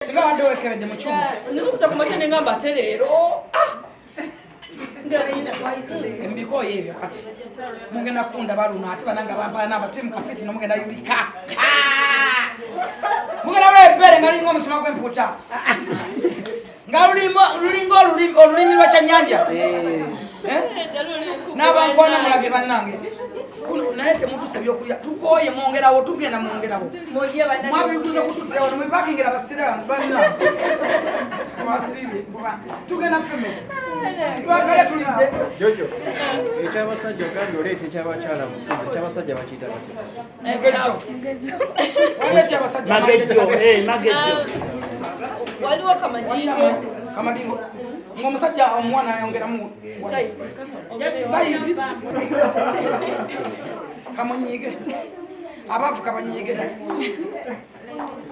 Singa abadde wekebedde mu kyuma. Nzukusa ku makya nengamba ate leero, ah! Embikooyo ebyo kati mugenda kundaba luno, ate banange bampana abatimu kafiti nomugenda yulika. Ah! Mugenda lwa ebbere nga liringa omutima gw'empuuta, nga lulinga olulimi lwa kyannyanja. Eh? N'abankwana mulabye bannange. Kuno naye temutuse ebyokulya, tukooye, mwongerawo, tugenda mwongerawo. Mwabikuza kututira wano mwepakingira abasiraamu banna basiibye kuba tugenda feme twagala tulidde. Jojo, ekyabasajja ogambye oleeta, ekyabakyala mufuzi, ekyabasajja bakiyita batya? Mugejjo, waliwo ekyabasajja. Magejjo, eh, magejjo. Waliwo kamadingo. Kamadingo ng'omusajja omwana ayongeramu size. Size kamunyiige, abaavu kabanyiige,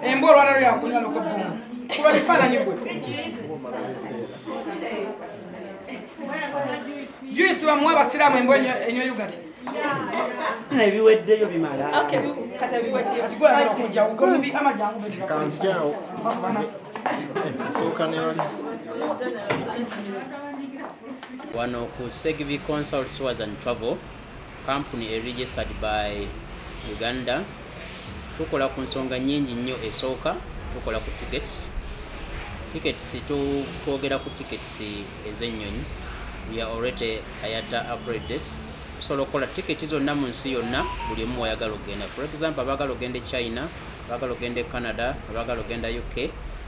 embwa olwalalo yakunywa lokobbungu kuba bifaananyi gwe juice bamuwa abasiraamu, embwa enywa yogurt. Ebiweddeyo bimala. Okay, kati ebiweddeyo. Kati gweyagala okujjawo gombi amajangu. Kanzijaawo sooka ne wali. Wano ku Segvi Consult Tours and Travel Company, registered by Uganda, tukola ku nsonga nnyingi nnyo. Esooka, tukola ku tickets. Tickets, twogera ku tickets ez'ennyonyi. We are already IATA accredited. Tusobola okukola tiketi zonna mu nsi yonna, buli omu wayagala okugenda. For example, abaagala okugenda e China, abaagala okugenda e Canada, abaagala okugenda UK,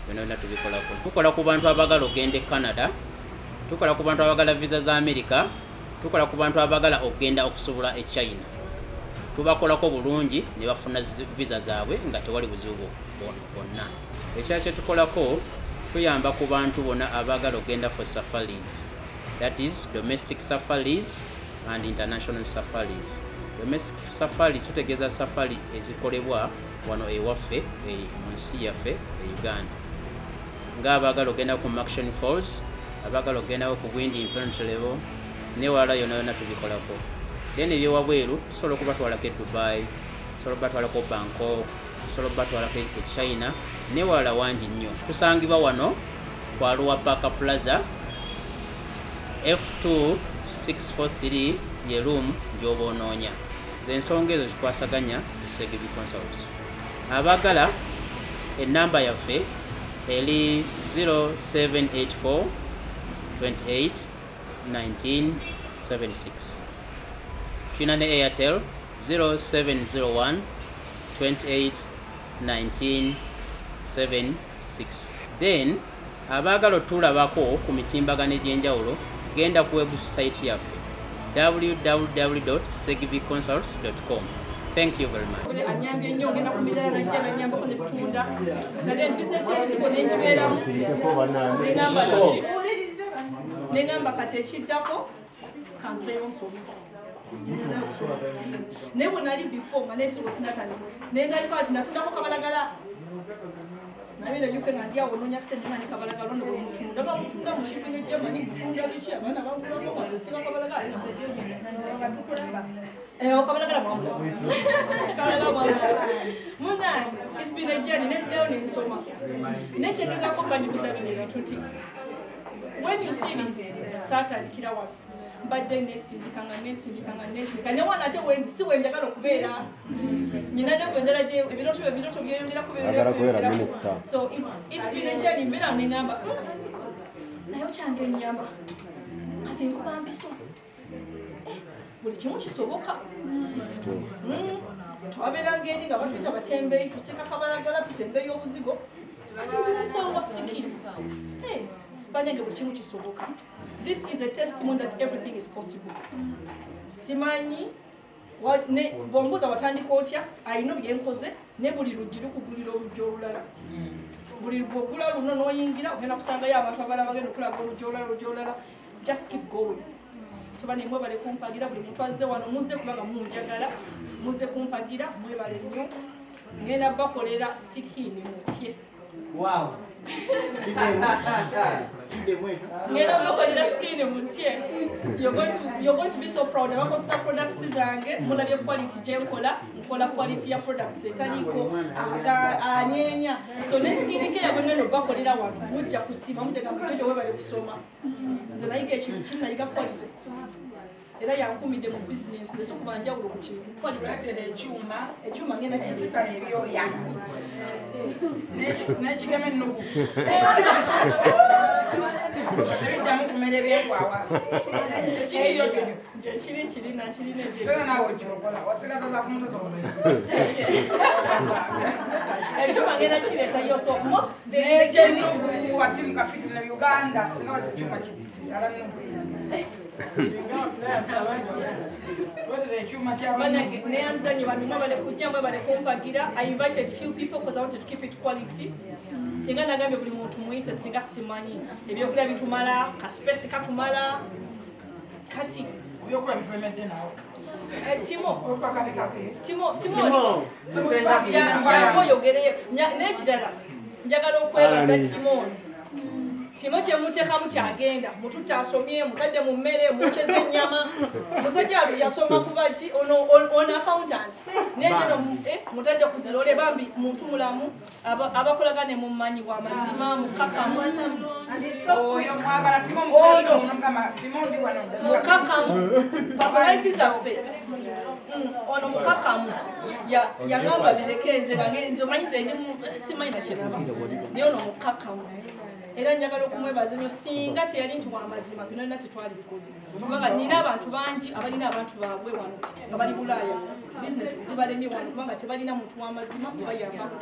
byonna byonna tubikolako. Tukola ku bantu abaagala okugenda e Canada, tukola ku bantu abaagala visa za America, tukola ku bantu abaagala okugenda okusobola e China. Tubakolako bulungi ne bafuna visa zaabwe nga tewali buzibu bwonna. Ekirala kyetukolako, tuyamba ku bantu bonna abaagala okugenda for safaris, that is domestic safaris and international safaris. Domestic safaris tutegeeza safari ezikolebwa wano ewaffe, mu nsi yaffe e Uganda, ng'abaagala ogenda ku Murchison Falls, abaagala ogendako ku Bwindi Impenetrable newalala yonna yonna tubikolako. Then ebyewabweru tusobola okubatwalako e Dubai, tusobola okubatwalako Bangkok, tusobola okubatwalako e China newalala wangi nnyo. Tusangibwa wano ku Arua Park Plaza, F2643 ye room gy'oba onoonya. Zensonga ezo zikwasaganya Segibi Consults. Abaagala enamba yaffe eri 0784 28 19 76. Tulina ne Airtel 0701 28 19 76. Then abaagala otulabako ku mitimbagano egy'enjawulo, genda ku website yaffe www.segviconsults.com. Thank you very much. Anyambye nnyo, ngenda ku mirala najja nanyambako ne tutunda, naye bizinesi y'ebisibo nengibeeramu, nengamba kiki, nengamba kati ekiddako kanzireyo nsome, nenzirayo okusoma skin. Naye bwe nali before nga n'ebisibo sinatandika, nentandika ati natundako kabalagala. Nabeera UK nga ndi awo noonya ssente nga ne kabalagala ono bwe mutunda, bamutunda mu shipping e Germany, mutunda biki, abaana bagulako nga nsiba kabalagala ate nsiba kabalagala, mwamulaba kabalagala, mwamulaba munange. It's been a journey. Nenzirayo nensoma, nekyegezaako banyumiza bino ebintu nti when you see this, saatandikira wano, mbadde nesindika nga nesindika nga nesindika ne wano ate wendi si wenjagala okubeera nyina level endala gye ebirooto byeyongerako. Ayagala kubeera minister. So it's been a journey. Mbeera neŋŋamba, naye okyange ennyama kati nkuba mpiso. Eh, buli kimu kisoboka. Twabeeranga eri nga batuyita batembeeyi, tusiika kabalagala, tutembeeya obuzigo, kati ndi musawo wa skin. Hey, banange, buli kimu kisoboka. This is a testimony that everything is possible. Simanyi bw'ombuuza watandika otya, alina byenkoze, ne buli luggi lukugulira oluggi olulala. Buli bwogula luno n'oyingira, ogenda kusangayo abantu abalala bagenda okulaga oluggi olulala, oluggi olulala. Just keep going. So bane, mwebale kumpagira. Buli muntu azze wano, muzze kubanga munjagala, muzze kumpagira, mwebale nnyo. Ngenda bakolera skin mutye. Wow. Ngenda mubakolera skin mutye. You're going to be so proud. Abakozesa products zange mulabye quality gye nkola, nkola quality ya products etaliiko anyeenya. So ne skin care bwe ngenda obakolera wano mujja kusiima, mujja gamba Jojo webale kusoma. Nze nayiga ekintu kimu, nayiga quality. Era yankumidde mu business, nese kuba njawulo ku kintu quality. Atera ekyuma Ekyuma ngenda ekisala ebyoya n'ekigema ennugu tebiddamu kumera ebyenkwawa. Tekiriyo Jojo. Nje kiri kirina kirina. Fena naawe okyokola wasigaza za kumutozokola. Ekyuma ngenda kireetayo, so most N'ekyennugu ati mukafiti ne Uganda singa wasi ekyuma kisala nnugu, twetera ekyuma ky'abannugu. Banange, neyanzanye bantu, mwebale kujja, mwebale kumpagira. I invited few people because I wanted to keep it quality. Singa nagambye buli muntu muyite, singa simanyi ebyokulya bitumala, kaspace katumala kati. Ebyokulya bitwemedde nawo. Timo. Olukakabikake. Timo, Timo. Timo, musenga. Jangu oyogereyo. N'ekirala njagala okwebaza Timo ono. Timo kyemuteekamu kyagenda mututte, asomye, mutadde mu mmere, mwokyeza ennyama. Musajja alo yasoma kuba ki ono accountant negeno mutadde ku zirole. Bambi muntu mulamu, abakolagane mumanyi bwamazima, mukakamu. Oyo mwagala Timo. Ono. Mugamba Timo ndi wano. Mukakamu, personality zaffe. Ono mukakamu. Yagamba bireke nze nga nze omanyi nze ndi simanyi nakiraba, naye ono mukakamu era njagala okumwebaza nnyo. Singa teyali nti wamazima, bino byonna tetwali bikoze, kubanga nina abantu bangi abalina abantu baabwe wano nga bali Bulaaya, bizinesi zibalemye wano kubanga tebalina muntu w'amazima kubayambako.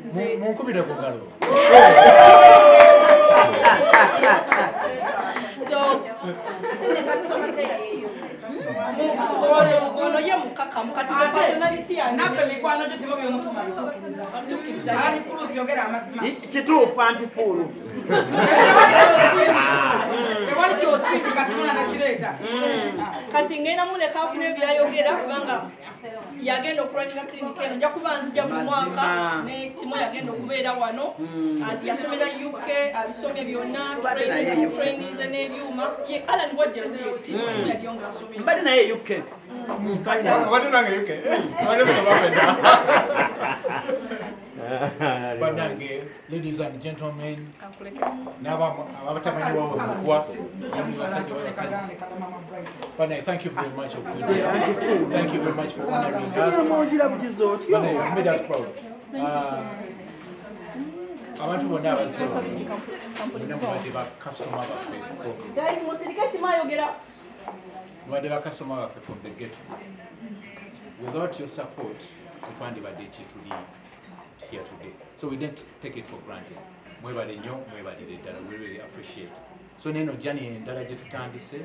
Nze Munkubire ku ngalo. So ono ye mukakamu. Kati ze personality yange. Naffe mikwano gyo, Timo byomutuma bituukiriza. Bituukiriza. Ali Kuluzi, yogera amazima. Kituufu, anti Fuulu. Tewali kyosindika, Timo nanakireeta. Kati ngenda muleka afune byayogera kubanga yagenda okulwaninga clinic eno. Nja kuba nzija buli mwaka. Mazima. Ne Timo yagenda okubeera wano. Yasomera UK, abisomye byonna. Tubadde naye Training UK. Trainings n'ebyuma. Ye Alan wajja, Timo yaliyo ng'asomye. Mbadde naye UK. Obadde nange UK. Obadde musoma ffenna. Bannange, ladies and gentlemen, n'abatamanyi waabwe mugwa, namwe basajja bakazi. Bannange, thank you very much okujja. Thank you very much for honoring us. Ogira bugizi otyo. Bannange, you made us proud. Abantu bonna abazze wano, mwenna mubadde ba customer baffe from Guys, musirike, Timo ayogera. Mubadde ba customer baffe from the get. Without your support, tetwandibadde kyetuli here today. So we didn't take it for granted. Mwebale nnyo, mwebalire ddala, we really appreciate. So neno journey endala gye tutandise,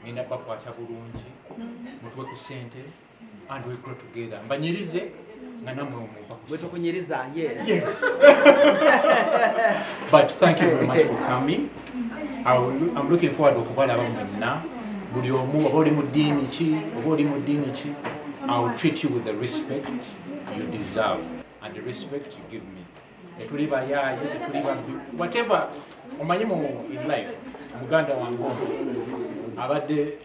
ngenda bakwata bulungi, mutuwe ku ssente and we grow together. Mbanyirize nga nammwe mumpa ku Bwe ssente. tukunyiriza, yes. Yes. But thank you very much for coming. I'm looking forward okubalaba mwenna. Buli omu, oba oli mu ddiini ki, oba oli mu ddiini ki, I will treat you with the respect you deserve and the respect you give me. Tetuli bayaaye, tetuli babbi, whatever. Omanyi mu in life, muganda wange ono abadde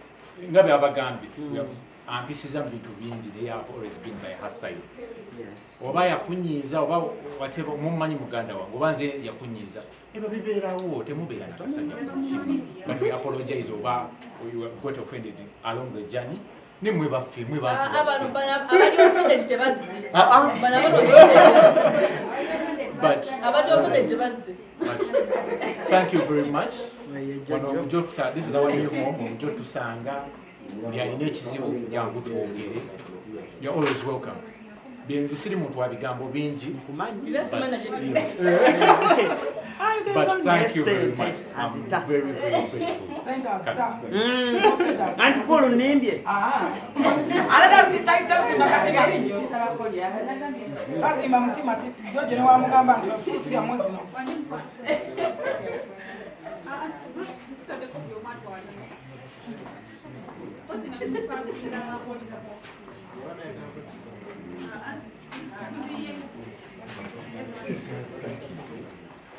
nga bwe abagambye, ampisiza mu bintu bingi, naye have always been by her side. Oba yakunyiiza oba whatever, mummanyi muganda wange, oba nze yakunyiiza, ebyo bibeerawo, temubeera nakasajja ku mutima. But we apologize oba we got offended along the journey. Nimwe baffe, mwe bantu Abano baffe. bano abali offended tebazze. Ah, ah. Bano abali But abali offended tebazze. But thank you very much. Wano omujo this is our new home. Omujo tusanga buli alina ekizibu jangu twogere. You're always welcome. Byenzi siri muntu wa bigambo bingi. Nkumanyi. Era simanyi But, but thank you very much. I'm very, very grateful. Sente azita. Anti Paul nimbye. Ate tazimba katima, tazimba mutima. Ti Jojo ne wamugamba nti ofuufirya mwezi no. Thank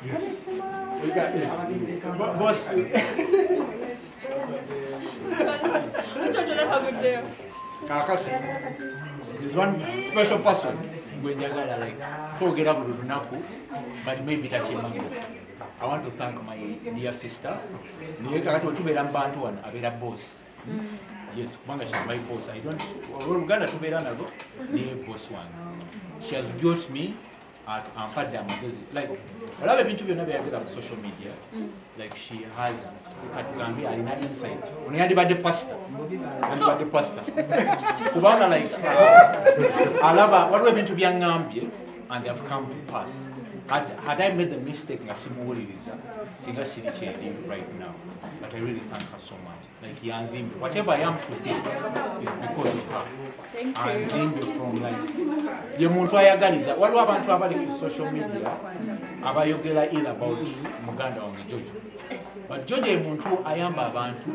you. Yes. We got boss. Kakati, there's one special person gwe njagala, like twogera buli lunaku, but maybe takimanyi. I want to thank my dear sister. Naye kakati wetubeera mu bantu wano abeera boss. Yes, kubanga she's my boss. I don't, oluganda tubeera nalwo, naye boss wange. She has built me, ampadde amagezi. Like olaba ebintu byonna byayogera ku social media, like she has, katugambe alina insight. Ono yandibadde pastor, yandibadde pastor, kubanga like alaba waliwo ebintu byaŋŋambye and they have come to pass. Had I made the mistake nga simuwuliriza, singa siri kyendi right now. But I really thank her so much. Like yanzimbe, whatever I am today is because of her. Anzimbe from like ye muntu ayagaliza. Waliwo abantu abali ku social media abayogera ill about muganda wange Jojo, but Jojo ye muntu ayamba abantu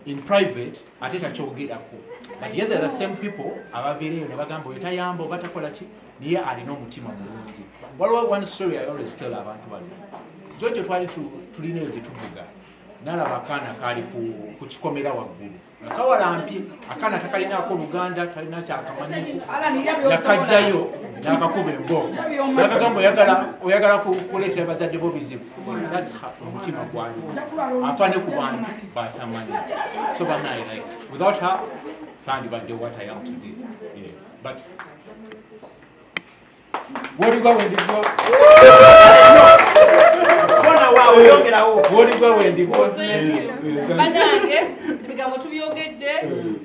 in private ate takyogerako, but yet there are the same people abaviireyo ne bagamba oyo tayamba oba takola ki, naye alina omutima mulungi. Waliwo one story I always tell abantu bano. Jojo twali tulina eyo gye tuvuga, nalaba akaana kaali ku kikomera waggulu nga kawalampye, akaana takalinako luganda, talina kyakamanyiiko. Alan, lya by'osobola. Yakajjayo n'akakuba embooko, nakagamba oyagala kuleetera bazadde bo bizibu. That's her, omutima gwalina afa ne ku bantu batamanyi. So banaye, like without her sandibadde what I am today. Yeah. But woligwa wendigwa. Bona waawe oyongerawo. Woligwa wendigwa. Banange, ebigambo tubyogedde,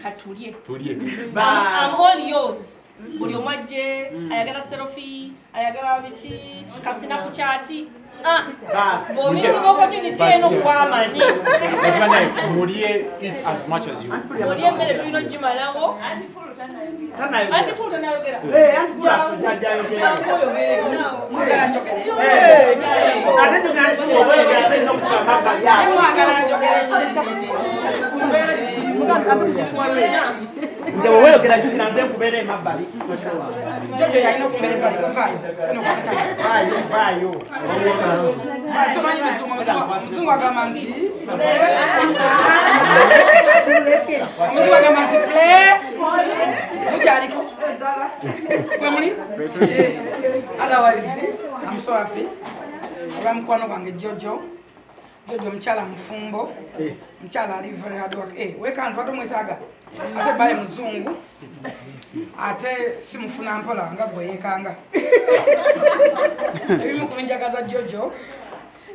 katulye. Tulye. I'm all yours. Buli omu ajje, ayagala selfie, ayagala biki, ka Snapchat. Ah, Basi. bw'omisinga opportunity eno kwamanyi. But banaye, mulye, eat as much as you Mulye emmere, tulina ogimalawo. Tanayogera. Anti Fulu tanayogera. Eh, Anti Fulu ajayogera. Jangu oyogere naawe. Mwagala njogere? Ate njogera Anti Fulu oba oyogera ate olina okuba amabbali Naye awo. mwagala njogere ki? Nze woyogera jjukira nze nkubeera emabbali. Jojo yalina okubeera ebbali, gwevaayo. Eno kwataka. Vaayo, vaayo. Tomanyi luzungu. Omuzungu agamba nti, omuzungu agamba nti play mukyaliko gwe muli. Otherwise I'm so happy olwa mukwano gwange Jojo. Jojo mukyala mufumbo, mukyala ali very hard work. Eh, wekanzi badde omwetaaga, ate baye muzungu, ate simufuna mpola nga gwe yeekanga. Ebimu ku binjagaza Jojo,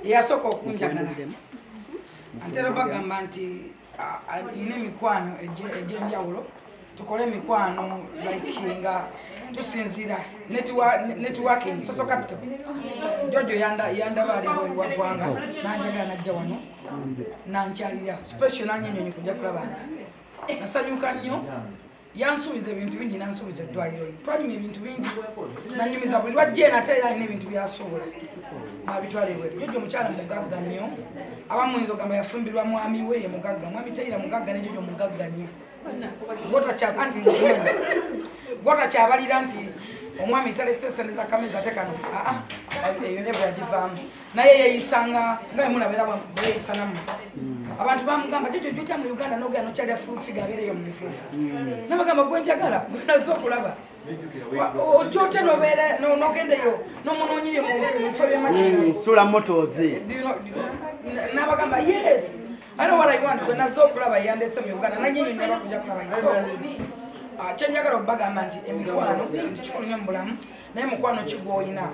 yeyasooka okunjagala. Antera bagamba nti nina emikwano egy'enjawulo. Tukole emikwano like nga tusinziira networking, social capital. Jojo yandaba ali bweru wa ggwanga, nanjagala, najja wano nankyalira special, nanyenyonyi kujja kulaba nze. Nasanyuka nnyo. Yansuubiza ebintu bingi, nansuubiza eddwaliro, twalima ebintu bingi, nanyumiza buli lwajja eno. Ate era alina ebintu byasuubula nabitwala ebweru. Jojo omukyala mugagga nnyo. Abamu muyinza ogamba yafumbirwa mwami we ye mugagga. Mwami Teyira mugagga, ne Jojo mugagga nnyo. Anti nkumanyi gwotakyabalira nti omwami talese sente za kameza, ate kano aa eyo ne bwe yagivaamu, naye yeeyisanga nga yemulabera bweyeyisa nammwe. Abantu bamugamba, "Jojo, jotya mu Uganda nogenda nokyalya Full Figure abeereyo mu bifuufu?" Nabagamba, "Gwe njagala, gwe naze okulaba, ojja otya nobeera nogendayo nomunoonyeyo mu bifo by'emakindi?" Sula Motors. Do you know, n'abagamba, "Yes, I know what I want. Gwe naze okulaba yandese mu Uganda, nanyinyonyi kujja kulaba." So kyenjagala okubagamba nti emikwano kintu kikulu nnyo mu bulamu, naye mukwano ki gw'olina?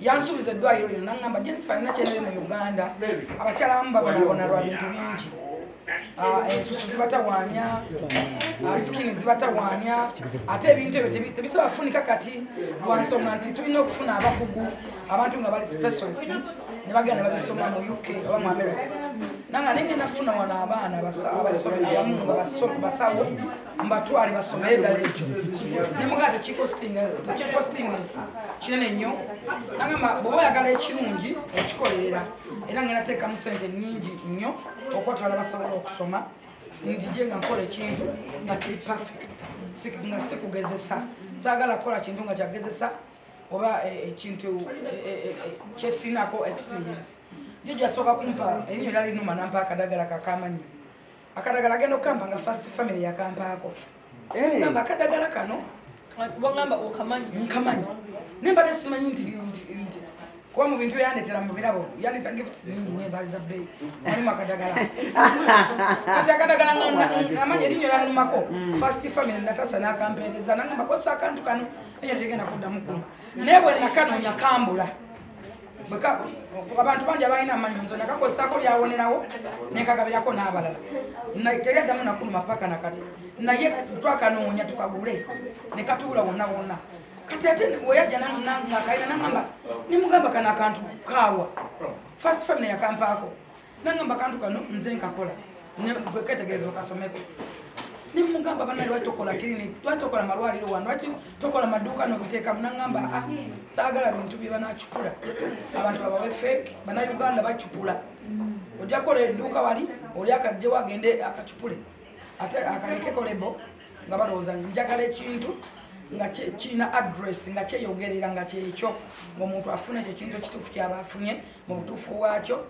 Yansuubiza eddwaliro lino, naŋŋamba, "Jennifer, nina kyenabe mu Uganda. Abakyala abamu babonaabona lwa bintu bingi. Ensusu zibatawaanya, skin zibatawaanya, ate ebintu ebyo tebisobola kufunika kati lwa nsonga nti tulina okufuna abakugu, abantu nga bali specialist, ne bagenda ne babisoma mu UK oba mu America. Nanga nengenda funa wano abaana abasomi abamu nga basawo, mbatwale basomere eddala ekyo." Nemugaa tekikostinga kinene nnyo. Nagamba, "Bw'oba oyagala ekirungi okikolerera, era ngenda teekamu sente nnyingi nnyo okubatwala basobola okusoma, njije nga nkola ekintu nga kiri perfect, nga sikugezesa. Saagala kukola kintu nga kyagezesa." Oba ekintu kyesinako experience. Jojo asooka kumpa erinnyo lyali nnuma, nampa akadagala kakamannyo. Akadagala agenda okukampa nga First Family yakampaako. Gamba akadagala kano Wangamba okamanyi. Nkamanyi, naye mbadde simanyi nti kuba mu bintu byandetera mu birabo, yandetera gifts nyingi nnyo ezaali za bbeeyi, mulimu akadagala. Kati akadagala nga amanyi erinnyo lyannumako, First Family Natasha n'akampeereza, nangamba kozesa akantu kano, ennyo tegenda kuddamu kuluma. Naye bwe nakanoonya kambula. Abantu bangi abalina amanyo, nze nakakozesako lyawonerawo, nenkagabirako n'abalala. Teryaddamu nakuluma paka nakati. Naye twakanoonya tukagule nekatubula wonna wonna. Kati ate weyajja ngaakalina, nagamba, nemugamba kano akantu kaawa? First Family yakampaako. Nagamba akantu kano nze nkakola, ketegereza okasomeko. Nemugamba bana, lwaki tokola clinic? Lwaki tokola malwaliro wano? Lwaki tokola maduuka nobiteekamu? Nagamba a saagala bintu bye banacupula, abantu babawe fake. Bannayuganda bacupula. Ojja kukola edduuka wali oli akajjewo agende akacupule ate akalekeko label nga balowooza. Njagala ekintu nga kirina address, nga kyeyogerera, nga kyekyo, ngaomuntu afuna ekyo ekintu ekituufu kyaba afunye mu butuufu bwakyo.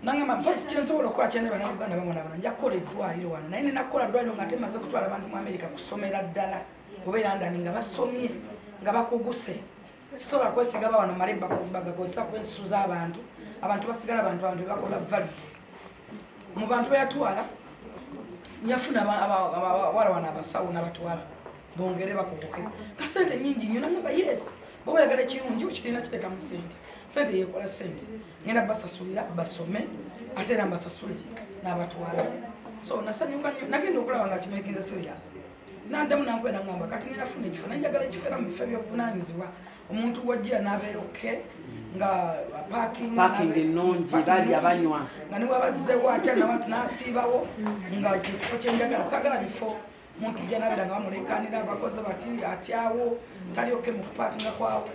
Nangamba mpozi kyensobola okukola kyene, bannayuganda babonabona, nja kukola eddwaliro wano. Naye nina kukola ddwaliro nga ate maze kutwala abantu mu Amerika kusomera ddala oba e London, nga basomye, nga bakuguse. Sisobola kwesiga ba wano male bagakozesa kwensuza abantu. Abantu basigala bantu, abantu bebakola value. Mu bantu beyatwala yafuna abawala wano abasawo nabatwala bongere bakuguke, nga sente nyingi nnyo. Nangamba yes, bwe oyagala ekirungi okirina kiteekamu sente, sente yekola sente. Ngenda basasulira basome, ate era mbasasule n'abatwala. So nasanyuka nnyo, nagenda okulaba nga kimakinze serious. Nandamu nankuba nangamba kati ngenda funa ekifo, naye njagala ekifo era mu bifo ebyobuvunanyizibwa, omuntu wajjira n'abeera okay, nga parking. Parking ennungi, balya, banywa. Nga niwabazzewo ate n'asiibawo, nga kyekifo kyenjagala. Saagala bifo muntu jja nabeera nga bamulekanira, bakoze bati atyawo, tali okay mu kupaakinga kwawo.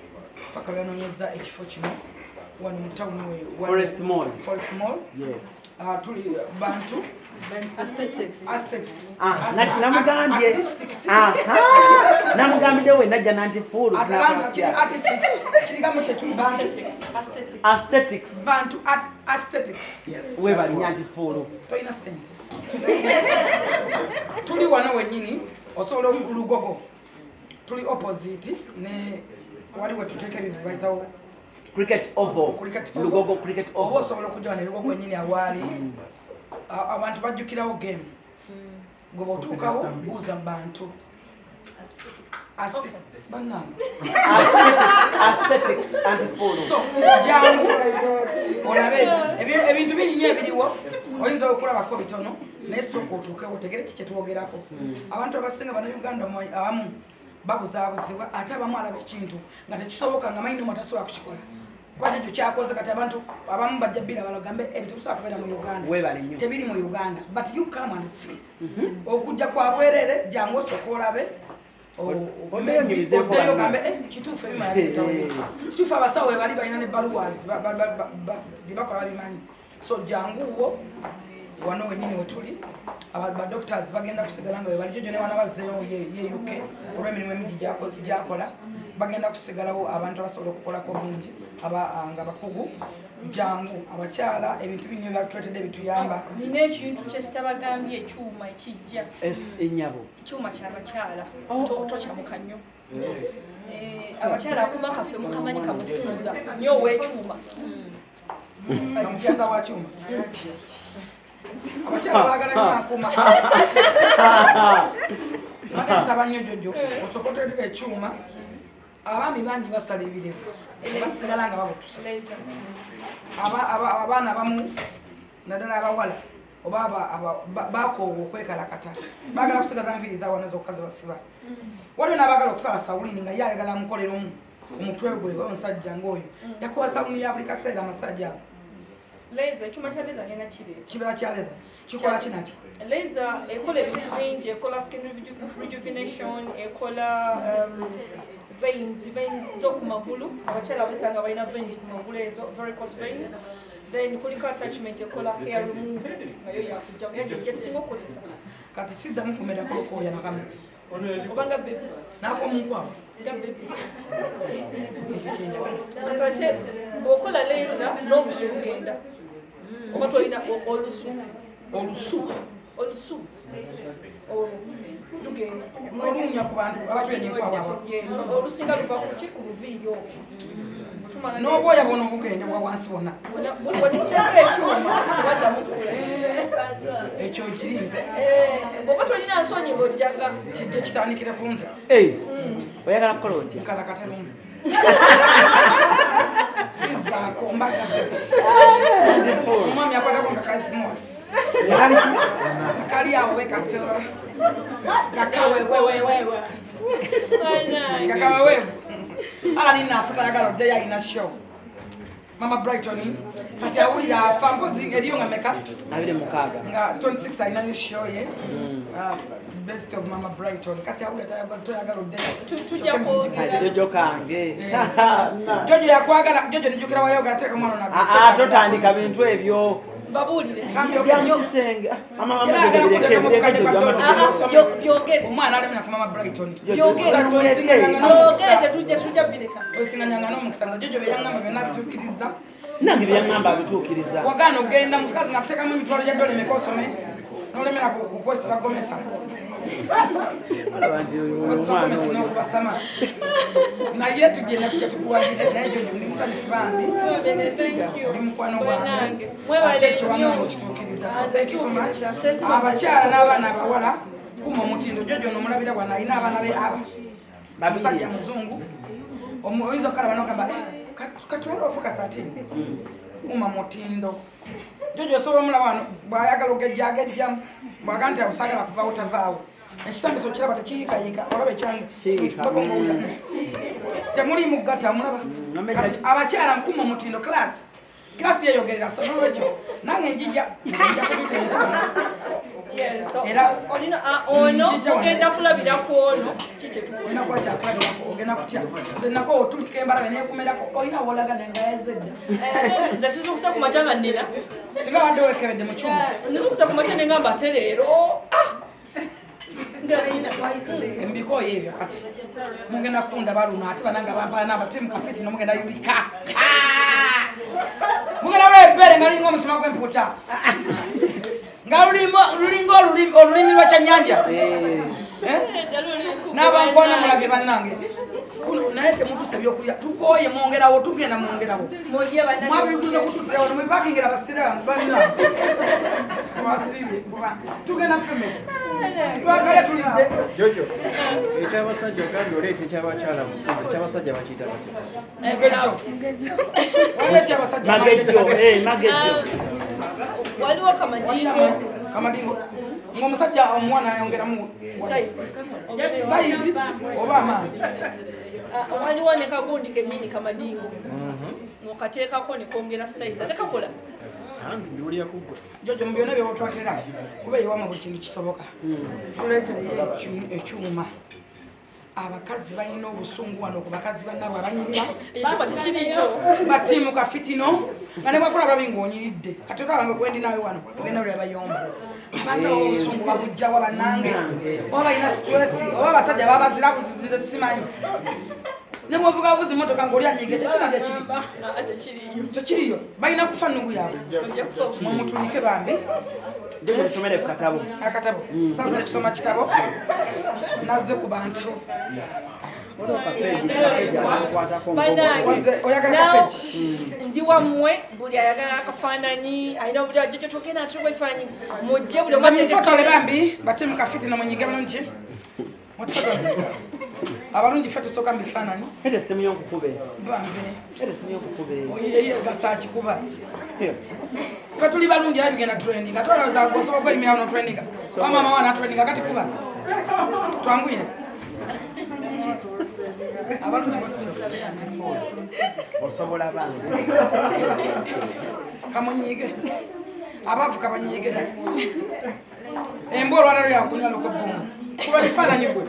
Paka lwanoonyeza ekifo kino wano mu tawuni. Forest Mall. Forest Mall. Yes. Ah, tuli bantu Aesthetics. Aesthetics. Ah, namugambye. Artistics. Aha, namugambidde we najja nanti fuulu. Atalanta kiri artistics, kirigamu kyetuli bantu. Aesthetics. Aesthetics. Aesthetics. Bantu aesthetics. Webalinya nti fuulu. Tolina sente. Tuli wano wennyini, osobola Lugogo, tuli opposite ne wali wetuteeka ebivu bayitawo Cricket Oval. Cricket Oval. Lugogo Cricket Oba Oval. osobola okujja wano e Lugogo wennyini awaali abantu bajjukirawo game. Gwe bw'otuukawo buuza mu bantu. Bannange. Aesthetics, aesthetics, anti fuulu. So jangu olabe ebintu bingi nnyo ebiriwo. Oyinza okulabako bitono, naye sooka otuukewo otegere ki kyetwogerako. Abantu abasinga bannayuganda abamu babuzaabuzibwa, ate abamu alaba ekintu nga tekisoboka, nga manyi nomu tasobola kukikola, kuba ekyo kyakoze. Kati abantu abamu bajja bbira balagambe ebintu bisobola kubeera mu Uganda. Weebale nnyo. Tebiri mu Uganda, but you come and see. Okujja kwa bwerere, jangu osooka olabe. Oddeyo onyumizeeko Oddeyo banno. ogambe, "Eh, kituufu ebimala bitawo. Kituufu abasawo we bali balina nebbaluwas byebakola babimanyi." So janguwo wano wenyini wetuli. Badoctors bagenda kusigala nga webali. Jojo ne wana bazzeeyo ye UK olw'emirimu emingi gyakola, bagenda kusigalawo abantu abasobola okukolako obulungi nga bakugu. Jangu abakyala, ebintu binyo byatuletedde bituyamba. Nina ekintu kyesitabagambye, ekyuma ekijja. Ennyabo. Ekyuma kyabakyala. Tokyamuka nnyo. Abakyala akuma kaffe mukamanyi kamufunza nnyo ow'ekyuma. Kamufunza wa kyuma. Abakyala baagala nnyo akuuma. Ate nsaba nnyo Jojo osooka otuleetera ekyuma. Abaami bangi basala ebirevu basigala nga babutuse. Laser. Abaana abamu naddala abawala oba bakoowa okwekalakata, baagala kusigaza nviiri zawano zokka zebasiba. Waliwo n'abaagala okusala sawulini nga ye ayagala amukolera omu omutwe gwe, oba omusajja ngaoyo yakuwa sawuni ya buli kaseera amasajja ago. Laser, ekyuma kya laser ngenda kireeta. Kibeera kya leather, kikola kinaki? Laser ekola ebintu bingi. Ekola skin rejuvenation, ekola veins z'oku magulu. Abakyala besanga balina veins ku magulu ezo, varicose veins. Then kuliko attachment ekola hair removal, nayo yakujja gyetusinga okukozesa. Kati siddamu kumerako lukooya nakamu. Obanga baby. Nakomunkwawo. Nga baby. Kati ate bw'okola laser n'olusu lugenda. Oba tolina olusu. Olusu. Olusu. Olwo lugenda. Oluwunya ku bantu abatulya enkwawawa. Olusinga luva ku ki? Ku buviiri obwo. Tumala N'obwoya bwona obugenda bwa wansi bwonna. Bwe tuteeka ekyuma tebaddamu kukula. Ekyo kirinze. Bw'oba tolina nsonyi ng'ojjanga. Kijja kitandikire ku nze. Oyagala kukola otya? Nkalakata lumu. Sizaako mbaga. Omwami akwatako nga kasimos. Nga kali awo we kati nga kawewewewewe. Nga kaweweevu. Ala nina afuta ayagala oddeyo alina show. Mama Brighton kati awulira afa mpozi eriyo nga meka? 26. Nga 26 alinayo show ye. Best of Mama Brighton kati awulira toyagala oddeyo. Tujja kwogera. Jojo kange. Jojo yakwagala. Jojo nijukira wayoga ateeka omwana. Ah, totandika bintu ebyo. Babuulire. Bya mu kisenge. Mama, mama, Era Jojo, bireke, bireke, Jojo, mama. Byogere. Omwana alemera ku Mama Brighton. Byogere. Byogere, tetujja tujja bireka. Tosinganyanga n'omukisa nga Jojo byeyaŋŋamba byonna bituukiriza. Nange byeyaŋŋamba abituukiriza. Wagaana okugenda musikazi nga kuteekamu emitwalo gya dola emeka osome n'olemera ku kwesiba gomesa. Olaba nti oyo Kwesiba omwana gomesi oyo. n'okubasama naye tugenda kujja tukuwagire naye Jojo ndi musanyufu bambi. Thank you. Oli mukwano gwange. Bannange, mwebale Ate ekyo nnyo. wangamba okituukiriza, so thank you so much. Ntuukiriza. Abakyala n'abaana abawala, kuma omutindo. Jojo nomulabira wano alina abaana be aba musajja muzungu. Oyinza okukalaba nogamba katwera ofuka 13. Kuma mutindo. Jojo osobola omulaba wano bw'ayagala ogejja agejjamu, bwaga nti awo saagala kuvaawo tavaawo. Ekisambiso okiraba tekiyiikayiika, olaba ekyange. Kiyiika. Temuli muggata mulaba. Kati abakyala mukuma omutindo. Class, class yeyogerera, so nolwekyo nange njija kututemitwano. Yes, so Era olina ono njija wano. ogenda kulabira ku ono kikyetukola. Olina kuba kyakulabirako, ogenda kutya nze nako otulika embalabe nekumerako olina wolaga nenga yazedda. Ate nze sizukusa ku makya nga nnina. Singa abadde wekebedde mu kyuma. Nizukusa ku makya nengamba ate leero nga nina. Embikooyo ebyo kati mugenda kundaba luno ate banange bampala n'abatimu kafiti nomugenda yulika mugenda lwa ebbere nga lulinga omutima gw'empuuta nga lulinga olulimi lwa kyannyanja. Eh? N'abankwana mulabye bannange. Kuno naye temutuse ebyokulya tukooye, mwongerawo tugenda mwongerawo. Mulye bannange. Mwabikuza kututira wano mwepakingira abasiraamu banna wasiibye kuba tugenda feme twakale tulidde. Jojo, ekyabasajja ogambye oleeta ekyabakyala mufuzi, ekyabasajja bakiyita batya? Mugejjo. Waliwo ekyabasajja. Magejjo, magejjo. Waliwo kamadingo. Kamadingo ng'omusajja omwana ayongeramu size. Size oba amaanyi? Waliwo ne kagundi kennyini kamadingo okateekako nekongera size ate kakola. Ndiwulira kuggwe. Jojo mu byonna byewotwatera kuba ewamwe buli kintu kisoboka tuleetereyo ekyuma. Abakazi balina obusungu wano ku bakazi bannabwe abanyirira. Ekyuma tekiriyo. Batiimu kafitino nga ne bwakola babi ng'onyiridde kati olaba gwendi naawe wano ogenda lwe bayomba abantu abo obusungu babujjawa bannange oba balina stress oba abasajja babazira buzizi nze simanyi ne bwovuga buzi motoka ng'oli anyiga ekyo kyuma tekiri. Tekiriyo. Tekiriyo, balina kufa nnugu yaabwe. Ojja kufa buzibu. Mumutulike bambi. Jojo, tusomere ku katabo. Akatabo saze kusoma kitabo nazze ku bantu. Waliwo kapeegi akakwatako. Bannange. Waze, oyagala Now, kapeegi? Ndi wammwe buli ayagala akafaananyi alina obuli jojo tugenda atuwa ebifaananyi mujje buli omu Nze mufotole bambi batimu kafiti nomunyige bulungi mutufotole abalungi ffe tusooka mu bifaananyi. Ete essimu yo nkukube. Bambi. Ete essimu yo nkukube. Oyiye gasakikuba ffe tuli balungi era bigenda trending ate olowooza osobola okweyimirawo no trending wamama wana trending kati kuba twanguyire abalungi bwetutyo. Osobola bange. Kamunyiige abaavu kabanyiige embwa olwalalo yakunywa loko bbumu kuba bifaananyi gwe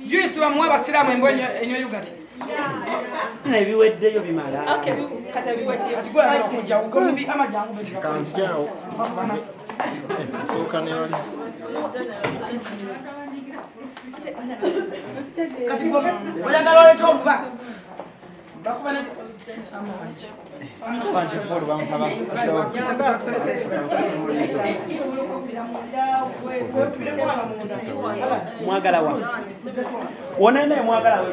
juice bamuwa abasiraamu embwa enywa yogurt. Ebiweddeyo bimala. Okay, kati abiwaddeyo. Kati gweyagala okujja omubi amajangu. Kanzijaawo sooka ne wali. Kati oyagala oleeta oluba bakuba ne Mwagala wa wona naye mwagala we.